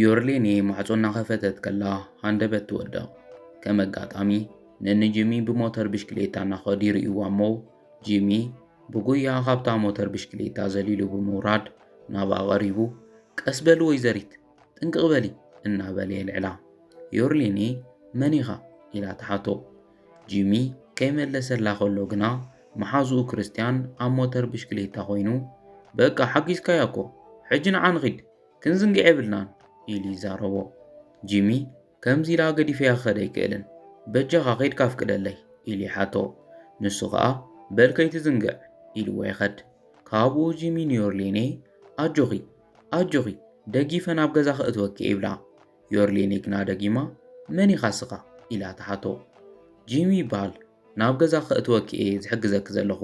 ዮርሌኔ ማዕጾ እናኸፈተት ከላ ሃንደበት ትወድቕ። ከም ኣጋጣሚ ነኒ ጂሚ ብሞተር ብሽክሌታ እናኸዱ ይርእይዋ እሞ፣ ጂሚ ብጉያ ካብታ ሞተር ብሽክሌታ ዘሊሉ ብምውራድ ናብኣ ቀሪቡ፣ "ቀስ በሊ ወይዘሪት፣ ጥንቅቕ በሊ!" እናበለ የልዕላ። ዮርሌኔ፣ "መን ኢኻ?" ኢላ ትሓቶ። ጂሚ ከይመለሰላ ከሎ ግና፣ መሓዝኡ ክርስትያን ኣብ ሞተር ብሽክሌታ ኮይኑ፣ "በቃ ሓጊዝካያ እኮ፣ ሕጂ ንዓ ንኺድ፣ ክንዝንግዕ የብልናን" ኢሉ ይዛረቦ። ጂሚ፣ "ከምዚ ኢላ ገዲፈያ ክኸድ ኣይክእልን፣ በጃኻ ከይድካ ኣፍቅደለይ" ኢሉ ይሓቶ። ንሱ ኸኣ፣ "በል ከይትዝንግዕ" ኢልዎ ይኸድ። ካብኡ ጂሚ ንዮርሌኔ፣ "ኣጆኺ፣ ኣጆኺ፣ ደጊፈ ናብ ገዛ ከእትወኪ" ይብላ። ዮርሌኔ ግና ደጊማ፣ "መን ኢኻ እስኻ?" ኢላ ትሓቶ። "ጂሚ ይበሃል፣ ናብ ገዛ ከእትወኪ እየ ዝሕግዘኪ ዘለኹ፣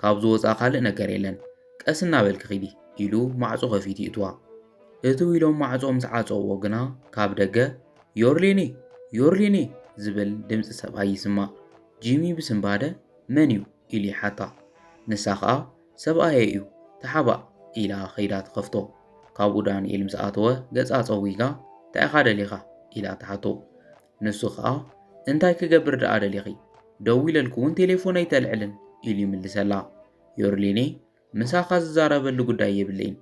ካብዚ ወጻኢ ካልእ ነገር የለን፣ ቀስ እናበልኪ ኺዲ" ኢሉ ማዕጾ ከፊቱ ይእትዋ። ህትው ኢሎም ማዕጾ ምስ ዓጸውዎ ግና፣ ካብ ደገ፣ "ዮርሌኔ! ዮርሌኔ!" ዝብል ድምጺ ሰብኣይ ይስማዕ። ጂሚ ብስንባደ፣ "መን እዩ?" ኢሉ ይሓታ። ንሳ ኸኣ፣ "ሰብኣየይ እዩ፣ ተሓባእ" ኢላ ኸይዳ ትኸፍቶ። ካብኡ ዳንኤል ምስ ኣተወ፣ ገጻ ጸዊጋ፣ "እንታይ ኢኻ ደሊኻ?" ኢላ ትሓቶ። ንሱ ኸኣ፣ "እንታይ ክገብር ደኣ ደሊኺ? ደዊለልኪ እውን ቴሌፎን ኣይተልዕልን" ኢሉ ይምልሰላ። ዮርሊኔ፣ "ምሳኻ ዝዛረበሉ ጉዳይ የብለይን፣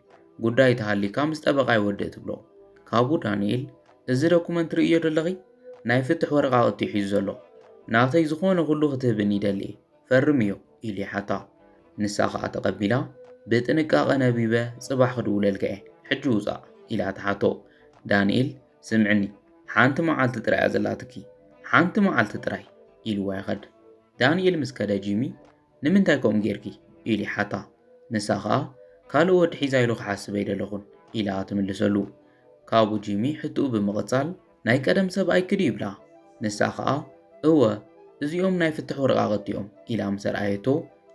ጉዳይ ተሃሊካ ምስ ጠበቓይ ወድእ" ትብሎ። ካብኡ ዳንኤል፣ "እዚ ዶኩመንት ርእዮ ደለኺ? ናይ ፍትሕ ወረቓቕቲ እዩ ሒዙ ዘሎ። ናተይ ዝኾነ ኩሉ ክትህብኒ ይደሊ እየ፣ ፈርምዮ" ኢሉ ይሓታ። ንሳ ኸኣ ተቐቢላ፣ "ብጥንቃቐ ነቢበ ጽባሕ ክድውለልካ እየ፣ ሕጂ ውጻእ" ኢላ ትሓቶ። ዳንኤል፣ "ስምዕኒ፣ ሓንቲ መዓልቲ ጥራይ እያ ዘላትኪ፣ ሓንቲ መዓልቲ ጥራይ" ኢልዋ ይኸድ። ዳንኤል ምስ ከደ ጂሚ፣ "ንምንታይ ከምኡ ጌርኪ?" ኢሉ ይሓታ። ንሳ ኸኣ፣ "ካልእ ወዲ ሒዛ ኢሉ ክሓስብ ኣይደለኹን" ኢላ ትምልሰሉ። ካብኡ ጂሚ ሕቶኡ ብምቕጻል፣ "ናይ ቀደም ሰብኣይኪ ድዩ?" ይብላ። ንሳ ኸኣ፣ "እወ፣ እዚኦም ናይ ፍትሕ ወረቓቕቲ እዮም" ኢላ ምስ ኣርኣየቶ፣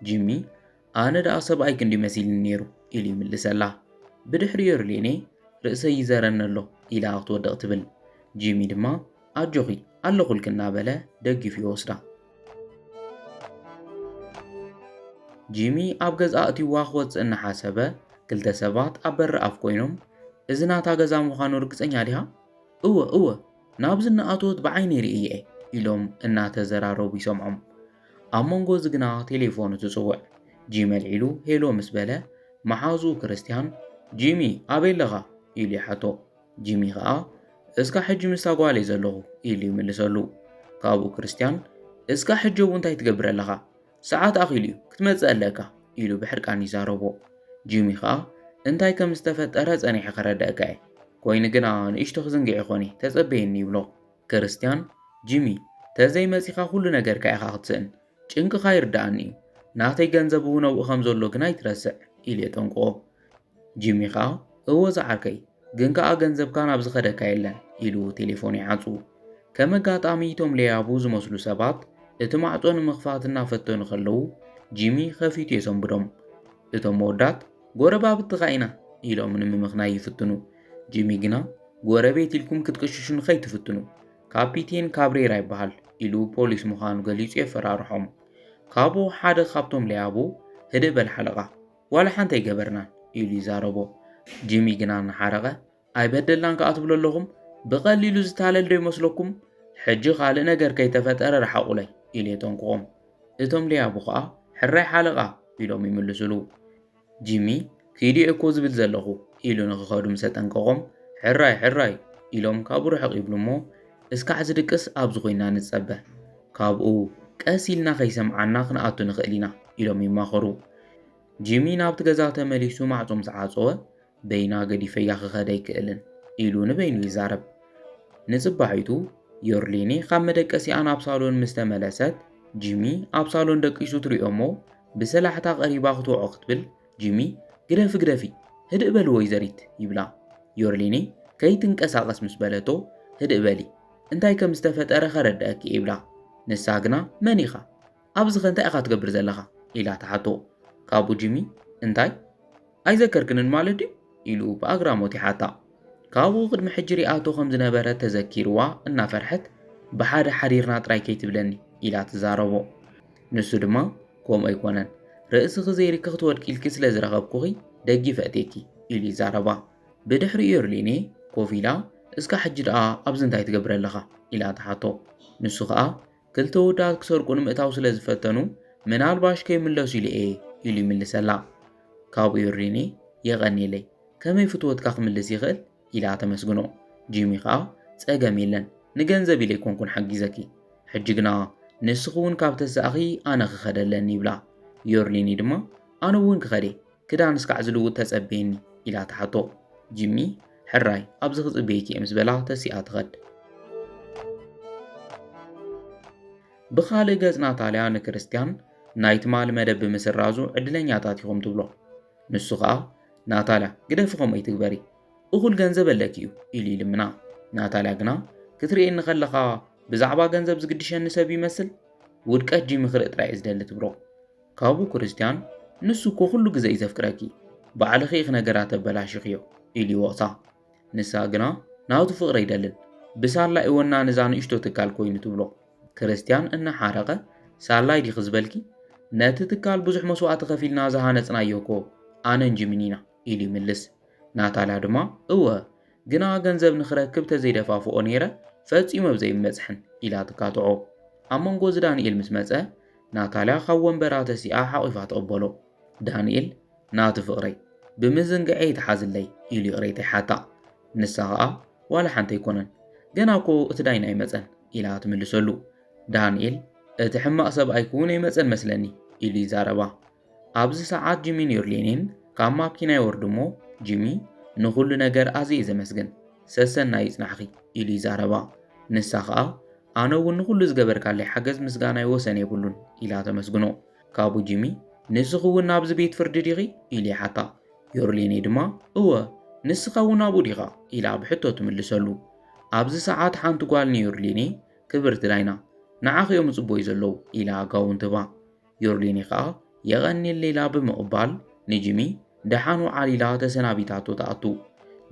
ጂሚ፣ "ኣነ ደኣ ሰብኣይኪ እንድዩ መሲልኒ ነይሩ" ኢሉ ይምልሰላ። ብድሕሪኡ ዮርሌኔ፣ "ርእሰይ ይዘረኒ ኣሎ" ኢላ ክትወድቕ ትብል። ጂሚ ድማ፣ "ኣጆኺ፣ ኣለኹልኪ" እናበለ ደጊፉ ይወስዳ። ጂሚ ኣብ ገዛ ኣእትይዋ ክወጽእ እናሓሰበ፣ ክልተ ሰባት ኣብ በሪ ኣፍ ኮይኖም፣ "እዚ ናታ ገዛ ምዃኑ ርግጸኛ ዲኻ?" "እወ፣ እወ፣ ናብዚ እናኣተወት ብዓይነይ ርእየ'የ" ኢሎም እናተዘራረቡ ይሰምዖም። ኣብ መንጎ እዚ ግና ቴሌፎኑ ትጽውዕ። ጂሚ ኣልዒሉ ሄሎ ምስ በለ፣ መሓዝኡ ክርስትያን፣ "ጂሚ፣ ኣበይ ኣለኻ?" ኢሉ ይሓቶ። ጂሚ ኸኣ፣ "እስካብ ሕጂ ምስታ ጓለይ ዘለኹ" ኢሉ ይምልሰሉ። ካብኡ ክርስትያን፣ "እስካብ ሕጂ ኣብኡ እንታይ ትገብር ኣለኻ? ሰዓት ኣኺሉ እዩ፣ ክትመጽእ ኣለካ" ኢሉ ብሕርቃን ይዛረቦ። ጂሚ ኸኣ፣ "እንታይ ከም ዝተፈጠረ ጸኒሐ ከረድኣካ እየ፣ ኮይኑ ግና ንእሽቶ ክዝንግዕ ይኾን እየ፣ ተጸበየኒ" ይብሎ። ክርስትያን፣ "ጂሚ፣ ተዘይመጺኻ ኩሉ ነገርካ ኢኻ ክትስእን፣ ጭንቅኻ ይርድኣኒ እዩ፣ ናተይ ገንዘብ እውን ኣብኡ ከም ዘሎ ግና ኣይትረስዕ" ኢሉ የጠንቅቖ። ጂሚ ኸኣ፣ "እወ ዝዓርከይ፣ ግን ከኣ ገንዘብካ ናብ ዝኸደካ የለን" ኢሉ ቴሌፎን ይዓጹ። ከም ኣጋጣሚ እቶም ለያቡ ዝመስሉ ሰባት እቲ ማዕጾ ንምኽፋት እናፈተኑ ከለዉ፣ ጂሚ ከፊቱ የሰንብዶም። እቶም መወዳት፣ "ጎረባብትኻ ኢና" ኢሎም ንምምኽናይ ይፍትኑ። ጂሚ ግና፣ "ጎረቤት ኢልኩም ክትቅሽሹኒ ከይትፍትኑ፣ ካፒቴን ካብሬራ ይበሃል" ኢሉ ፖሊስ ምዃኑ ገሊጹ የፈራርሖም። ካብኡ ሓደ ካብቶም ለያቡ፣ "ህድእ በል ሓለቓ፣ ዋላ ሓንቲ ኣይገበርናን" ኢሉ ይዛረቦ። ጂሚ ግና እናሓረቐ፣ "ኣይበደልናን ከኣ ትብሉ ኣለኹም? ብቐሊሉ ዝታለል ዶ ይመስለኩም? ሕጂ ካልእ ነገር ከይተፈጠረ ረሓቑለይ" ኢሉ የጠንቅቖም። እቶም ለያቡ ኸኣ፣ "ሕራይ ሓለቓ" ኢሎም ይምልሱሉ። ጂሚ፣ "ኪዱ እየ እኮ ዝብል ዘለኹ" ኢሉ ንኽኸዱ ምስ ኣጠንቀቖም፣ "ሕራይ፣ ሕራይ" ኢሎም ካብኡ ርሕቕ ይብሉ እሞ፣ "እስካዕ ዝድቅስ ኣብዚ ኮይና ንጸበ። ካብኡ ቀስ ኢልና ከይሰምዓና ክንኣቱ ንኽእል ኢና" ኢሎም ይማኸሩ። ጂሚ ናብቲ ገዛ ተመሊሱ ማዕጾ ምስ ዓጸወ፣ "በይና ገዲፈያ ክኸድ ኣይክእልን" ኢሉ ንበይኑ ይዛረብ። ንጽባሒቱ ዮርሌኔ ካብ መደቀሲኣ ናብ ሳሎን ምስ ተመለሰት፣ ጂሚ ኣብ ሳሎን ደቂሱ ትርእዮ እሞ፣ ብሰላሕታ ቀሪባ ክትወዖ ክትብል፣ ጂሚ፣ "ግደፊ፣ ግደፊ፣ ህድእ በሊ ወይዘሪት" ይብላ። ዮርሌኔ፣ "ከይትንቀሳቐስ" ምስ በለቶ፣ "ህድእ በሊ፣ እንታይ ከም ዝተፈጠረ ከረድኣኪ" ይብላ። ንሳ ግና፣ "መን ኢኻ? ኣብዚ ኸ እንታይ ኢኻ ትገብር ዘለኻ?" ኢላ ትሓቶ። ካብኡ ጂሚ፣ "እንታይ? ኣይዘከርክንን ማለት ድዩ?" ኢሉ ብኣግራሞት ይሓታ። ካብኡ ቅድሚ ሕጂ ሪኣቶ ከም ዝነበረ ተዘኪርዋ እናፈርሐት፣ "ብሓደ ሓዲርና ጥራይ ከይትብለኒ" ኢላ ትዛረቦ። ንሱ ድማ፣ "ከምኡ ኣይኮነን፣ ርእስኺ ዘይርኪ ክትወድቂ ኢልኪ ስለ ዝረኸብኩኺ ደጊፈ እትየኪ" ኢሉ ይዛረባ። ብድሕሪኡ ዮርሊኔ ኮፍ ኢላ፣ እስካ ሕጂ ደኣ ኣብዚ እንታይ ትገብር ኣለኻ? ኢላ ትሓቶ። ንሱ ኸኣ ክልተ ወዳት ክሰርቁ ንምእታው ስለ ዝፈተኑ ምናልባሽ ከይምለሱ ኢሉ እየ ኢሉ ይምልሰላ። ካብኡ ዮርሊኒ የቐንየለይ፣ ከመይ ፍትወትካ ክምልስ ይኽእል? ኢላ ተመስግኖ። ጂሚ ኸኣ ጸገም የለን፣ ንገንዘብ ኢለ ኣይኮንኩን ሓጊዘኪ፣ ሕጂ ግና ንስኺ እውን ካብ ተሳእኺ ኣነ ክኸደለኒ ይብላ። ዮርሊኒ ድማ ኣነ እውን ክኸደ፣ ክዳን እስካዕ ዝልውጥ ተጸበየኒ ኢላ ትሓቶ። ጂሚ ሕራይ ኣብዚ ክጽበየኪ እየ ምስ በላ ተሲኣ ትኸድ። ብኻልእ ገጽ ናታልያ ንክርስትያን ናይ ትማሊ መደብ ብምስራዙ ዕድለኛታት ኢኹም ትብሎ። ንሱ ኸኣ ናታልያ ግደፊ ከምኡ ኣይትግበሪ፣ እኹል ገንዘብ ኣለኪ እዩ ኢሉ ይልምና። ናታልያ ግና ክትርእየኒ ከለኻ ብዛዕባ ገንዘብ ዝግድሸኒ ሰብ ይመስል፣ ውድቀት ጂሚ ክርኢ ጥራይ እየ ዝደሊ ትብሎ። ካብኡ ክርስትያን ንሱ እኮ ኩሉ ግዘ እዩ ዘፍቅረኪ፣ ባዕልኺ ኢኺ ነገራት ኣበላሺኽዮ ኢሉ ይወቕሳ። ንሳ ግና ናቱ ፍቕሪ ኣይደልን፣ ብሳላ እወና ንዛ ንእሽቶ ትካል ኮይኑ ትብሎ። ክርስትያን እናሓረቐ ሳላይ ዲኺ ዝበልኪ? ነቲ ትካል ብዙሕ መስዋእቲ ከፊልና ዝሃነጽናዮ እኮ ኣነን ጂሚን ኢና ኢሉ ይምልስ። ናታልያ ድማ እወ፣ ግና ገንዘብ ንኽረክብ ተዘይደፋፍኦ ነይረ ፈጺሙ ኣብ ዘይመጽሕን ኢላ ትካትዖ። ኣብ መንጎ እዚ ዳንኤል ምስ መጸ ናታልያ ካብ ወንበራ ተሲኣ ሓቒፋ ትቕበሎ። ዳንኤል ናቲ ፍቕረይ ብምዝንግዐ ይትሓዝለይ ኢሉ ይቕሬታ ይሓታ። ንሳ ኸኣ ዋላ ሓንቲ ኣይኮነን፣ ገና እኮ እቲ ዳይና ኣይመጸን ኢላ ትምልሰሉ። ዳንኤል እቲ ሕማቕ ሰብኣይኪ እውን ኣይመጸን መስለኒ ኢሉ ይዛረባ። ኣብዚ ሰዓት ጂሚን ዮርሌኔን ካብ ማኪና ይወርዱ እሞ ጂሚ ንኹሉ ነገር ኣዝየ ዘመስግን ሰሰናይ ይጽናሕኺ ኢሉ ይዛረባ። ንሳ ኸኣ ኣነ እውን ንኹሉ ዝገበርካለይ ሓገዝ ምስጋናይ ወሰን የብሉን ኢላ ተመስግኖ። ካብኡ ጂሚ ንስኺ እውን ናብዚ ቤት ፍርዲ ዲኺ ኢሉ ይሓታ። ዮርሌኔ ድማ እወ ንስኻ እውን ኣብኡ ዲኻ ኢላ ብሕቶ ትምልሰሉ። ኣብዚ ሰዓት ሓንቲ ጓል ንዮርሌኔ ክብርቲ ዳይና ንዓኺ እዮም ዝጽበዩ ዘለዉ ኢላ ጋውን ትህባ። ዮርሌኒ ኸኣ የቐንየለይ ኢላ ብምቕባል ንጂሚ ደሓን ውዓል ኢላ ተሰናቢታቶ ትኣቱ።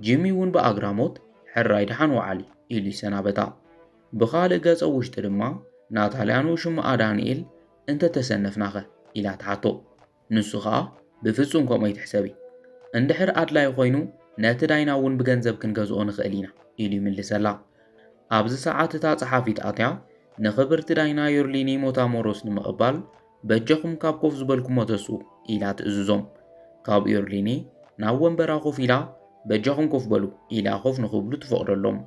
ጂሚ እውን ብኣግራሞት ሕራይ ደሓን ውዓሊ ኢሉ ይሰናበታ። ብኻልእ ገጸ ውሽጢ ድማ ናታልያ ንውሽማኣ ዳንኤል እንተተሰነፍናኸ ኢላ ትሓቶ። ንሱ ኸኣ ብፍጹም ከምኡ ኣይትሕሰቢ፣ እንድሕር ኣድላዪ ኮይኑ ነቲ ዳይና እውን ብገንዘብ ክንገዝኦ ንኽእል ኢና ኢሉ ይምልሰላ። ኣብዚ ሰዓት እታ ጸሓፊት ኣትያ ንኽብርቲ ዳይና ዮርሊኒ ሞታሞሮስ ንምቕባል በጃኹም ካብ ኮፍ ዝበልኩሞ ተስኡ ኢላ ትእዝዞም። ካብ ዮርሊኒ ናብ ወንበራ ኮፍ ኢላ በጃኹም ኮፍ በሉ ኢላ ኮፍ ንኽብሉ ትፈቕደሎም።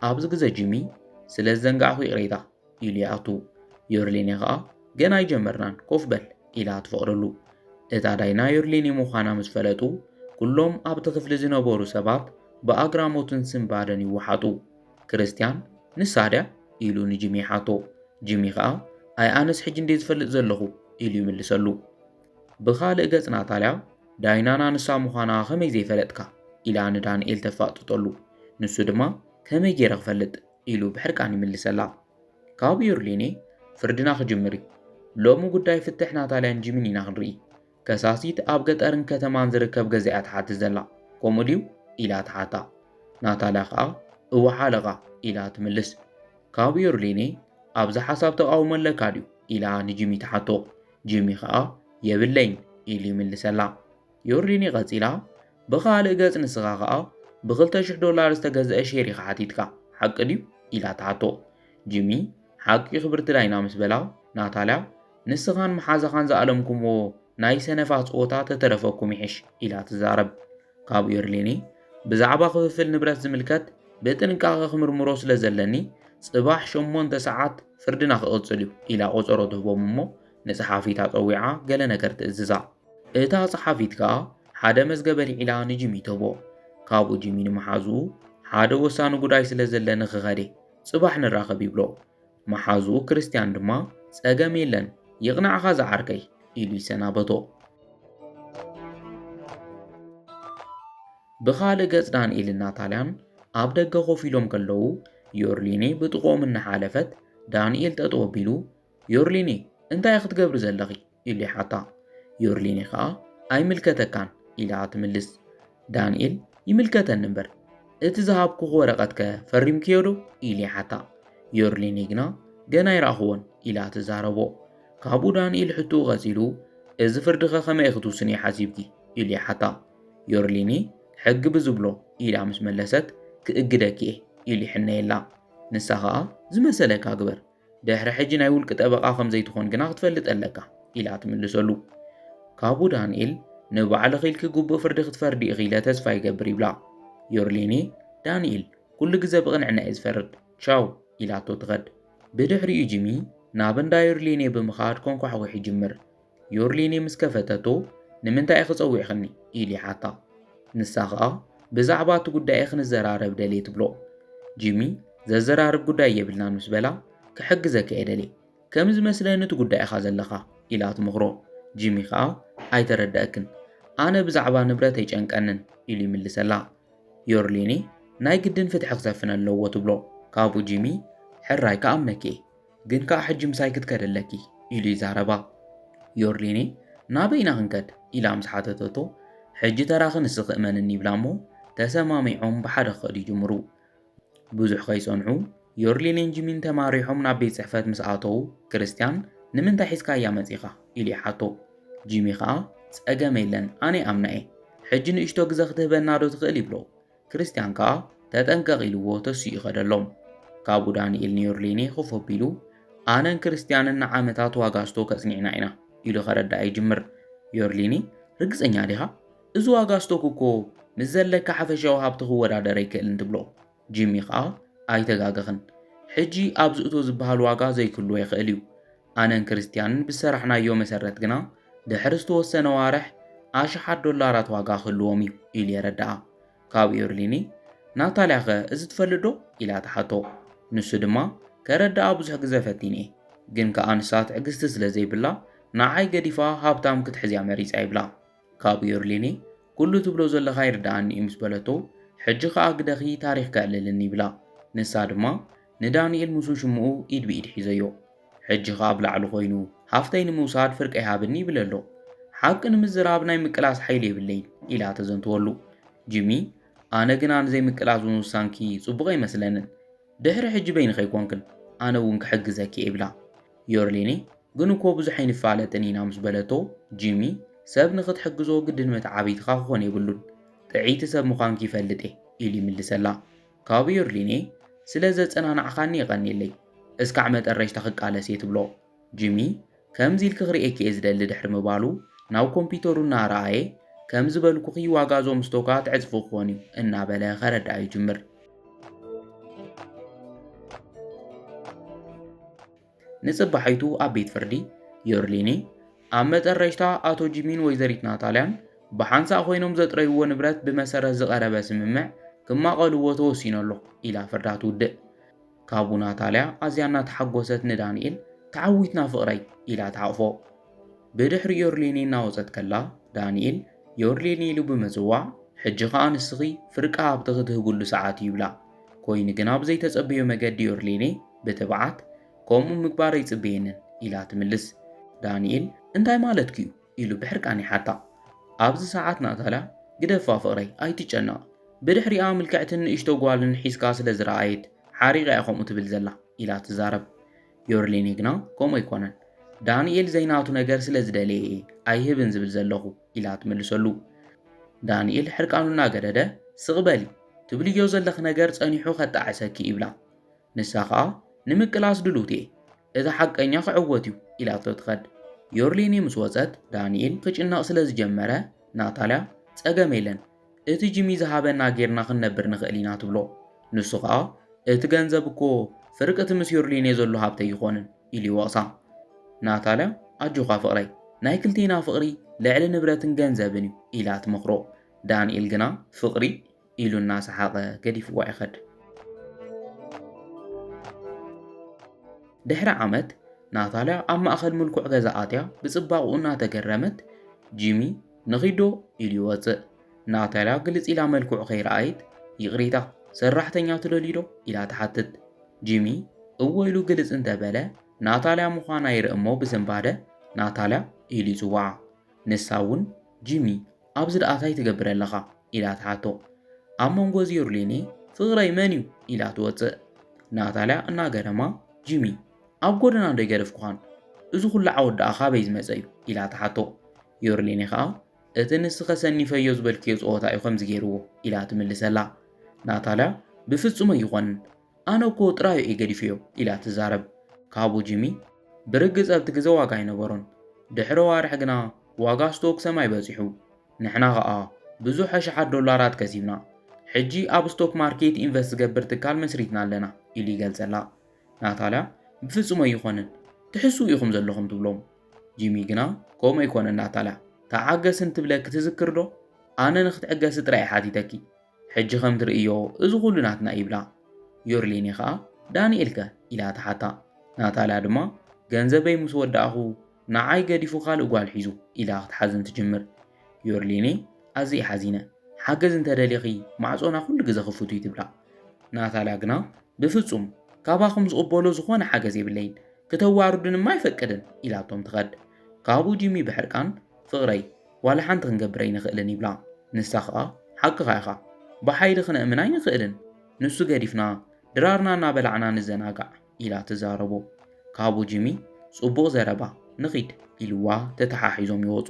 ኣብዚ ግዘ ጂሚ ስለ ዝዘንጋዕኹ ይቕሬታ ኢሉ ይኣቱ። ዮርሊኒ ኸኣ ገና ኣይጀመርናን ኮፍ በል ኢላ ትፈቕደሉ። እታ ዳይና ዮርሊኒ ምዃና ምስ ፈለጡ ኩሎም ኣብቲ ክፍሊ ዝነበሩ ሰባት ብኣግራሞትን ስንባደን ይወሓጡ። ክርስትያን ንሳ ድያ ኢሉ ንጂሚ ይሓቶ። ጂሚ ኸኣ ኣይ ኣነስ ሕጂ እንዴ ዝፈልጥ ዘለኹ ኢሉ ይምልሰሉ። ብኻልእ ገጽ ናታልያ ዳይናና ንሳ ምዃና ከመይ ዘይፈለጥካ ኢላ ንዳንኤል ተፋጥጠሉ። ንሱ ድማ ከመይ ገይረ ክፈልጥ ኢሉ ብሕርቃን ይምልሰላ። ካብ ዮርሊኒ ፍርድና ክጅምር እዩ። ሎሚ ጉዳይ ፍትሕ ናታልያን ጂምን ኢና ክንርኢ። ከሳሲት ኣብ ገጠርን ከተማን ዝርከብ ገዛ እያ ትሓትት ዘላ፣ ከምኡ ድዩ ኢላ ትሓታ። ናታልያ ኸኣ እወ ሓለቓ ኢላ ትምልስ። ካብ ዮርሊኒ ኣብዚ ሓሳብ ተቓውሞ ኣለካ ድዩ ኢላ ንጂሚ ትሓቶ። ጂሚ ኸኣ የብለይን ኢሉ ይምልሰላ። ዮርሊኒ ቀጺላ ብኻልእ ገጽ ንስኻ ኸኣ ብኽልተ ሽሕ ዶላር ዝተገዝአ ሼር ኢኻ ሓቲትካ ሓቂ ድዩ ኢላ ትሓቶ። ጂሚ ሓቂ ክብርቲ ዳይና ምስ በላ ናታልያ ንስኻን መሓዛኻን ዝኣለምኩምዎ ናይ ሰነፋት ጸወታ ተተረፈኩም ይሕሽ ኢላ ትዛረብ። ካብ ዮርሊኒ ብዛዕባ ክፍፍል ንብረት ዝምልከት ብጥንቃቐ ክምርምሮ ስለ ዘለኒ ጽባሕ ሸሞንተ ሰዓት ፍርድና ክቕጽል እዩ ኢላ ቆጸሮ ትህቦም እሞ ንጸሓፊታ ጸዊዓ ገለ ነገር ትእዝዛ። እታ ጸሓፊት ከኣ ሓደ መዝገብ ኣልዒላ ንጂሚ ትህቦ። ካብኡ ጂሚ ንመሓዝኡ ሓደ ወሳኒ ጉዳይ ስለ ዘለኒ ክኸደ ጽባሕ ንራኸብ ይብሎ። መሓዝኡ ክርስትያን ድማ ጸገም የለን ይቕናዕኻ ዝዓርከይ ኢሉ ይሰናበቶ። ብኻልእ ገጽ ዳንኤልን ናታልያን ኣብ ደገ ኮፍ ኢሎም ከለዉ ዮርሊኒ ብጥቕኦም እናሓለፈት ዳንኤል ጠጠው ኣቢሉ ዮርሊኒ እንታይ ክትገብሪ ዘለኺ ኢሉ ይሓታ። ዮርሊኒ ኸኣ ኣይምልከተካን ኢላ ትምልስ። ዳንኤል ይምልከተኒ እምበር እቲ ዝሃብኩኺ ወረቐትከ ፈሪምክዮ ዶ ኢሉ ይሓታ። ዮርሊኒ ግና ገና ኣይረኣኽዎን ኢላ ትዛረቦ። ካብኡ ዳንኤል ሕቶኡ ቀጺሉ እዚ ፍርድኸ ከመይ ክትውስንዮ ሓሲብኪ ኢሉ ይሓታ። ዮርሊኒ ሕጊ ብዝብሎ ኢላ ምስ መለሰት ክእግደኪ እየ ኢሉ ይሕነየላ። ንሳ ኸኣ ዝመሰለካ ግበር፣ ድሕሪ ሕጂ ናይ ውልቂ ጠበቓ ከም ዘይትኾን ግና ክትፈልጥ ኣለካ ኢላ ትምልሰሉ። ካብኡ ዳንኤል ንባዕልኺ ኢልኪ ግቡእ ፍርዲ ክትፈርዲ ኢኺ ኢለ ተስፋ ይገብር ይብላ። ዮርሌኔ ዳንኤል ኩሉ ግዘ ብቕንዕና እየ ዝፈርድ ቻው ኢላቶ ትኸድ። ብድሕሪኡ ጂሚ ናብ እንዳ ዮርሌኔ ብምኻድ ከንኳሕኩሕ ይጅምር። ዮርሌኔ ምስ ከፈተቶ ንምንታይ ኢኺ ጸዊዕኽኒ ኢሉ ይሓታ። ንሳ ኸኣ ብዛዕባ እቲ ጉዳይ ክንዘራረብ ደልየ ትብሎ። ጂሚ ዘዘራርብ ጉዳይ የብልናን ምስ በላ ክሕግዘካ እየ ደልየ ከም ዝመስለኒ እቲ ጉዳይ ኢኻ ዘለኻ ኢላ ትመኽሮ። ጂሚ ኸኣ ኣይተረደኣክን ኣነ ብዛዕባ ንብረት ኣይጨንቀንን ኢሉ ይምልሰላ። ዮርሌኒ ናይ ግድን ፍትሒ ክሰፍን ኣለዎ ትብሎ። ካብኡ ጂሚ ሕራይ ክኣምነኪ እየ ግን ከኣ ሕጂ ምሳይ ክትከደለኪ ኢሉ ይዛረባ። ዮርሌኒ ናበይ ኢና ክንከድ ኢላ ምስ ሓተተቶ ሕጂ ተራኺ ንስኺ እመንኒ ይብላ እሞ ተሰማሚዖም ብሓደ ክኸዱ ይጅምሩ። ብዙሕ ከይጸንሑ ዮርሌኔን ጂሚን ተማሪሖም ናብ ቤት ጽሕፈት ምስ ኣተዉ ክርስትያን ንምንታይ ሒዝካያ መጺኻ ኢሉ ይሓቶ። ጂሚ ኸኣ ጸገም የለን ኣነ ኣምና እየ ሕጂ ንእሽቶ ግዘ ክትህበና ዶ ትኽእል ይብሎ። ክርስትያን ከኣ ተጠንቀቕ ኢልዎ ተሲኡ ይኸደሎም። ካብኡ ዳንኤል ንዮርሌኔ ኮፍ ኣቢሉ ኣነን ክርስትያንን ንዓመታት ዋጋ ስቶክ ኣጽኒዕና ኢና ኢሉ ከረድኣ ይጅምር። ዮርሌኔ ርግጸኛ ዲኻ? እዚ ዋጋ ስቶክ እኮ ምስ ዘለካ ሓፈሻዊ ሃብቲ ክወዳደር ኣይክእልን ትብሎ። ጂሚ ኸኣ ኣይተጋገኽን። ሕጂ ኣብዚ እቶ ዝበሃል ዋጋ ዘይክህልዎ ይኽእል እዩ። ኣነን ክርስትያንን ብዝሰራሕናዮ መሰረት ግና ድሕሪ ዝተወሰነ ዋርሕ ኣሽሓት ዶላራት ዋጋ ክህልዎም እዩ ኢሉ የረድኣ። ካብ ዮርሊኒ ናታልያ ኸ እዚ ትፈልጥ ዶ ኢላ ትሓቶ። ንሱ ድማ ከረድኣ ብዙሕ ግዘ ፈቲነ እየ፣ ግን ከኣ ንሳ ትዕግስቲ ስለ ዘይብላ ንዓይ ገዲፋ ሃብታም ክትሕዝ እያ መሪጻ ይብላ። ካብ ዮርሊኒ ኩሉ ትብሎ ዘለኻ ይርድኣኒ እዩ ምስ በለቶ፣ ሕጂ ኸኣ ግደኺ ታሪኽ ከዕልልን ይብላ። ንሳ ድማ ንዳንኤል ምስኡ ሽምኡ ኢድ ብኢድ ሒዘዮ። ሕጂ ኸኣ ኣብ ላዕሊ ኮይኑ ሃፍተይ ንምውሳድ ፍርቀይ ሃብኒ ይብል ኣሎ። ሓቂ ንምዝራብ ናይ ምቅላስ ሓይሊ የብለይን ኢላ ተዘንትወሉ። ጂሚ ኣነ ግና ንዘይምቅላስ እውን ውሳንኪ ጽቡቕ ኣይመስለንን። ድሕሪ ሕጂ በይንኺ ኣይኮንክን ኣነ እውን ክሕግዘኪ እየ ይብላ። ዮርሊኒ ግን እኮ ብዙሕ ኣይንፋለጥን ኢና ምስ በለቶ ጂሚ ሰብ ንኽትሕግዞ ግድን መተዓብይትኻ ክኾን የብሉን። ጥዕይቲ ሰብ ምዃንኪ ይፈልጥ እየ ኢሉ ይምልሰላ። ካብ ዮርሊኒ ስለ ዘጸናናዕኻኒ የቐንየለይ። እስካዕ መጠረሽታ ክቃለስ እየ ትብሎ። ጂሚ ከምዚ ኢልኪ ክርእየኪ እየ ዝደሊ ድሕሪ ምባሉ ናብ ኮምፒተሩ እናረኣየ ከም ዝበልኩኺ ዋጋ እዞም ስቶካት ዕጽፊ ክኾን እዩ እናበለ ከረድኣ ይጅምር። ንጽባሒቱ ኣብ ቤት ፍርዲ ዮርሊኒ ኣብ መጠረሽታ ኣቶ ጂሚን ወይዘሪት ናታልያን ብሓንሳእ ኮይኖም ዘጥረይዎ ንብረት ብመሰረት ዝቐረበ ስምምዕ ክማቐልዎ ተወሲኑ ኣሎ ኢላ ፍርዳ ትውድእ። ካብኡ ናታልያ ኣዝያ እናተሓጎሰት ንዳንኤል ተዓዊትና ፍቕረይ ኢላ ትሓቕፎ። ብድሕሪ ዮርሌኒ እናወጸት ከላ ዳንኤል ዮርሌኒ ኢሉ ብምጽዋዕ ሕጂ ኸኣ ንስኺ ፍርቂ ሃብትኺ ትህብሉ ሰዓት እዩ ይብላ። ኮይኑ ግና ብዘይተጸበዮ መገዲ ዮርሌኒ ብትብዓት ከምኡ ምግባር ኣይጽበየንን ኢላ ትምልስ። ዳንኤል እንታይ ማለትኪ እዩ ኢሉ ብሕርቃን ይሓታ። ኣብዚ ሰዓት ናታልያ ግደፋ ፍቕረይ ኣይትጨነቕ፣ ብድሕሪኣ ምልክዕትን ንእሽቶ ጓልን ሒዝካ ስለ ዝረኣየት ሓሪቓ እያ ከምኡ ትብል ዘላ ኢላ ትዛረብ። ዮርሌኒ ግና ከምኡ ኣይኮነን፣ ዳንኤል ዘይናቱ ነገር ስለ ዝደለየ እየ ኣይህብን ዝብል ዘለኹ ኢላ ትምልሰሉ። ዳንኤል ሕርቃኑ እናገደደ ስቕ በሊ ትብልዮ ዘለኺ ነገር ጸኒሑ ከጣዕሰኪ ይብላ። ንሳ ኸኣ ንምቅላስ ድሉት እየ፣ እቲ ሓቀኛ ክዕወት እዩ ኢላቶ ትኸድ። ዮርሌኒ ምስ ወጸት ዳንኤል ክጭነቕ ስለ ዝጀመረ ናታልያ ጸገም የለን እቲ ጂሚ ዝሃበና ጌርና ክንነብር ንኽእል ኢና ትብሎ። ንሱ ኸኣ እቲ ገንዘብ እኮ ፍርቂ እቲ ምስ ዮርሌኒ ዘሎ ሃብተይ ይኾንን ኢሉ ይወቕሳ። ናታልያ ኣጆኻ ፍቕረይ ናይ ክልቴና ፍቕሪ ልዕሊ ንብረትን ገንዘብን እዩ ኢላ ትመኽሮ። ዳንኤል ግና ፍቕሪ ኢሉ እናሰሓቐ ገዲፍዋ ይኸድ። ድሕሪ ዓመት ናታልያ ኣብ ማእኸል ምልኩዕ ገዛ ኣትያ ብጽባቕኡ እናተገረመት ጂሚ ንኺዶ ኢሉ ይወጽእ። ናታልያ ግልጽ ኢላ መልክዑ ከይረኣየት ይቕሬታ ሰራሕተኛ ትደልዩ ዶ ኢላ ትሓትት። ጂሚ እወ ኢሉ ግልጽ እንተበለ ናታልያ ምዃና ይርኢ እሞ ብስንባደ ናታልያ ኢሉ ይጽውዓ። ንሳ እውን ጂሚ ኣብዚ ደኣ ታይ ትገብር ኣለኻ ኢላ ትሓቶ። ኣብ መንጎ እዚ ዮርሌኒ ፍቕረይ መን እዩ ኢላ ትወፅእ። ናታልያ እናገረማ ጂሚ ኣብ ጎደና ዶ ይገደፍኩኻን እዚ ኩሉ ዓወት ደኣ ካበይ ዝመፀ እዩ ኢላ ትሓቶ። ዮርሌኒ ከዓ እቲ ንስኸ ሰኒፈዮ ዝበልክዮ ፀወታ እዩ ከምዚ ገይርዎ ኢላ ትምልሰላ። ናታልያ ብፍጹም ኣይኾንን፣ ኣነ እኮ ጥራዩ እየ ገዲፈዮ ኢላ ትዛረብ። ካቡ ጂሚ ብርግጽ ኣብቲ ግዜ ዋጋ ኣይነበሮን። ድሕሪ ዋርሕ ግና ዋጋ ስቶክ ሰማይ በጺሑ። ንሕና ኸኣ ብዙሕ ኣሽሓት ዶላራት ከሲብና። ሕጂ ኣብ ስቶክ ማርኬት ኢንቨስት ዝገብር ትካል መስሪትና ኣለና ኢሉ ይገልጸላ። ናታልያ ብፍጹም ኣይኾንን፣ ትሕስዉ ኢኹም ዘለኹም ትብሎም። ጂሚ ግና ከምኡ ኣይኮነን ናታልያ፣ ተዓገስን ትብለኪ ትዝክር ዶ? ኣነ ንክትዕገሲ ጥራይ እየ ሓቲተኪ። ሕጂ ከም ትርእዮ እዚ ኩሉ ናትና ይብላ። ዮርሌኔ ኸኣ ዳንኤል ከ ኢላ ትሓታ። ናታልያ ድማ ገንዘበይ ምስ ወዳእኹ ንዓይ ገዲፉ ካልእ ጓል ሒዙ ኢላ ክትሓዝን ትጅምር። ዮርሌኔ ኣዝየ ሓዚነ፣ ሓገዝ እንተደሊኺ ማዕጾና ኩሉ ግዜ ክፉት እዩ ትብላ። ናታልያ ግና ብፍጹም ካባኹም ዝቕበሎ ዝኾነ ሓገዝ የብለይን፣ ክተዋርዱን ድማ ኣይፈቅድን ኢላቶም ትኸድ። ካብኡ ጂሚ ብሕርቃን ፍቕረይ ዋላ ሓንቲ ክንገብር ኣይንኽእልን ይብላ። ንሳ ኸኣ ሓቅኻ ኢኻ፣ ብሓይሊ ክነእምን ኣይንኽእልን፣ ንሱ ገዲፍና ድራርና እናበላዕና ንዘናጋዕ ኢላ ትዛረቦ። ካብኡ ጂሚ ጽቡቕ ዘረባ ንኺድ ኢልዋ ተተሓሒዞም ይወጹ።